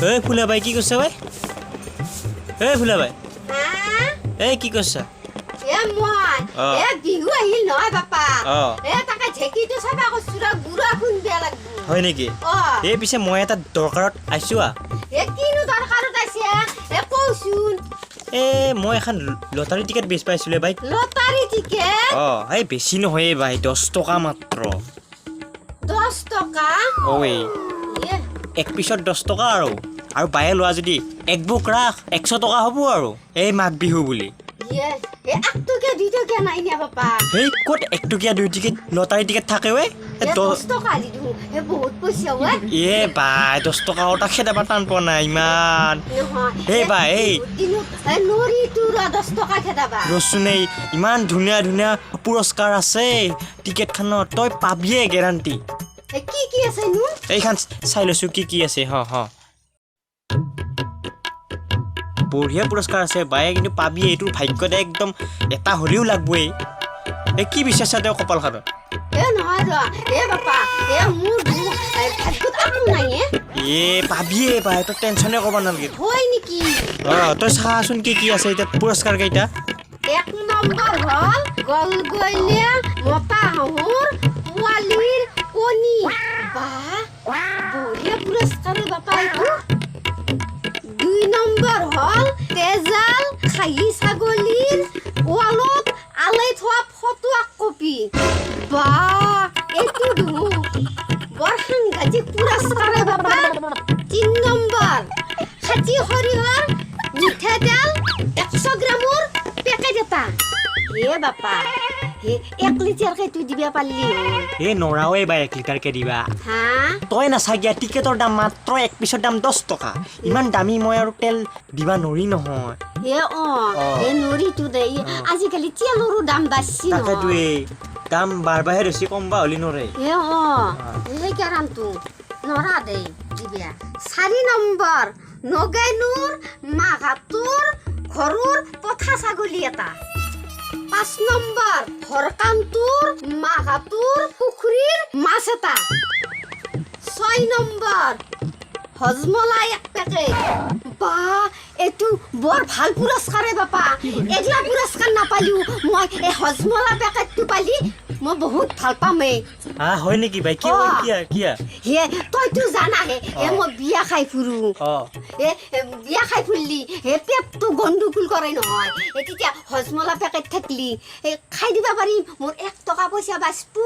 এই ফুলা বাই, কি কৰিছা বাই? এই ফুলা বাই। হা? এই কি কৰিছা? এ মই অ। এ বিহু আহিল নহয় বাপা। অ। এ তাকে ঢেঁকীটো চাফা কৰিছো ৰ, গুড়া খুন্দিব লাগব। হয় নেকি? অ। এই পিছে মই এটা দৰকাৰত আহিছো আ। এ কিনো দৰকাৰত আহিছে এ কওচোন। এই মই এখন লটাৰী টিকেট বেছি পাইছিলো বাই। Lottery ticket? অ, এই বেছি নহয় এই বাই, 10 টকা মাত্ৰ। 10 টকা? ঐ। এ। এক পিছত 10 টকা আৰু আৰু বায়ে লোৱা যদি এক বুক ৰাখ, 100 টকা হ'ব আৰু এই মাঘ বিহু বুলি। এ এ 1 টকীয়া 2 টকীয়া নাই নিয়া বাপা? সেই ক'ত 1 টকীয়া 2 টিকেট লটাৰী টিকেট থাকে ঐ? এ 10 টকা দি দিওঁ, এ বহুত পইচা ঐ। এ বাই, 10 টকা এটা খেদাব টান পোৱা নাই ইমান। নহয়। এই বা, এই। দিনত এ নৰি তোৰ 10 টকা খেদাবা। ৰচোন, এই ইমান ধুনীয়া ধুনীয়া পুৰস্কাৰ আছে টিকেটখনত, তই পাবিয়ে গেৰাণ্টি। এ কি কি আছে নো? এইখন চাই লৈছো কি কি আছে। হ হ, বঢ়িয়া পুৰস্কাৰ আছে বায়ে, কিন্তু পাবিয়ে, এইটোৰ ভাগ্যত একদম এটা হ'লেও লাগবই। এই কি বিচাৰিছা তেওঁ কপালখনত? এ নহয় ৰ, এ বাপা, এ মোৰ ভাগ্যত একো নাই এ। এ পাবিয়ে বাই, তই টেনশ্যনে কৰিব নালাগে। হয় নেকি? অ, তই চাচোন কি কি আছে এতিয়া পুৰস্কাৰ কেইটা। 1 নম্বৰ হ'ল গলগলীয়া মতা হাঁহৰ পোৱালিৰ কণী। বা, বঢ়িয়া পুৰস্কাৰ বাপা এইটো। 2 নম্বৰ হ'ল তেজাল খাহী ছাগলীৰ ৱালত আলাই থোৱা ফটো এক কপি। বা, এইটো দেখোন বৰ সাংঘাতিক পুৰস্কাৰ বাপা। 3 নম্বৰ খাচী সৰিয়হৰ মিঠাতেল 100 গ্ৰামৰ পেকেট এটা। হে বাপা, হে 1 লিটাৰকে তুই দিবা পাৰিলি হ'ল। এই নৰাওৱে বাই 1 লিটাৰকে দিবা। হা? তই নাচাগিয়া, টিকেটৰ দাম মাত্ৰ এক পিছৰ দাম 10 টকা। ইমান দামী মই আৰু তেল দিবা নৰি নহয়। হে অ। অ। হে নৰিটো দে, আজিকালি তেলৰো দাম বাঢ়ছি। তাকেতো। নহয়। এই দাম বাঢ়বাহে ধৰছি, কমবা হ'লি নৰে। হে অ, সেইকাৰণটো নৰা দে দিবা। 4 নম্বৰ নগেনুৰ মাঘাটোৰ ঘৰৰ পঠা ছাগলী এটা। 5 নম্বৰ হৰকান্তুৰ মাঘাটোৰ পুখুৰীৰ মাছ এটা। 6 নম্বৰ হজমলা এক পেকেট। বা, এইটো বৰ ভাল পুৰস্কাৰে বাপা। এগলা পুৰস্কাৰ নাপালিও মই এই হজমলা পেকেটটো পালি মই বহুত ভাল পামেই। হা, হয় নেকি ভাই? কি? অ। কিয়া কিয়া? হে তইতো জানাহে, হে মই বিয়া খাই ফুৰো। এ এ, বিয়া খাই ফুৰলি হে পেটটো গণ্ডগোল কৰে নহয়। এ তেতিয়া হজমলা পেকেট থাকলি এই খাই দিব পাৰিম, মোৰ 1 টকা পইচা বাচবো।